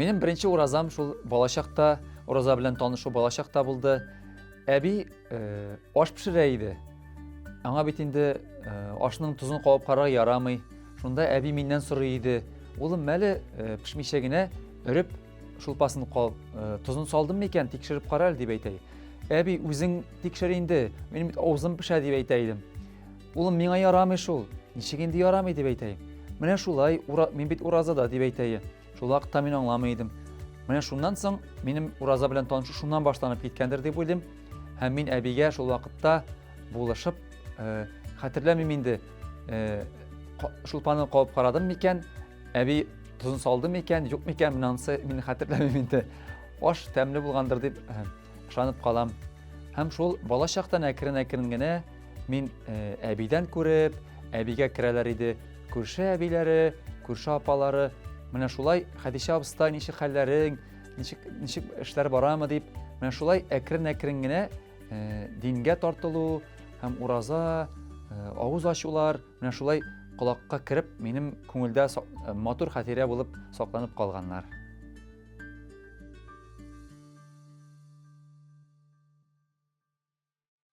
Минем беренче уразам шул балачакта, ураза белән танышу балачакта булды. Әби э, аш пешерә иде. Аңа бит инде э, ашның тозын кабып карарга ярамый. Шунда әби миннән сорый иде. Улым, мәле э, пешмичә генә өреп шулпасын кал, э, тозын салдым микән, тикшереп кара әле дип әйтә. Әби, үзең тикшер инде, минем бит авызым пешә дип әйтә идем. Улым, миңа ярамый шул. Ничек инде ярамый дип әйтә. Менә шулай, ура, мин бит уразада дип әйтә. Шул вакытта мин аңламый идем. Менә шуннан соң минем ураза белән танышу шуннан башланып киткәндер дип уйлыйм. Һәм мин әбигә шул вакытта булышып, э, хәтерләмим инде, э, шулпаны кабып карадым микән, әби тозын салды микән, юк микән, менә анысы мин хәтерләмим инде. Аш тәмле булгандыр дип э, ышанып калам. Һәм шул бала чактан әкрен-әкрен генә мин э, әбидән күреп, әбигә керәләр иде. Күрше әбиләре, күрше апалары. Менә шулай Хәдичә абыстай ничек хәлләрең, ничек ничек эшләр барамы дип, менә шулай әкрен-әкрен генә э, дингә тартылу һәм ураза, э, авыз ачулар, менә шулай колакка кереп, минем күңелдә матур хатирә булып сакланып калганнар.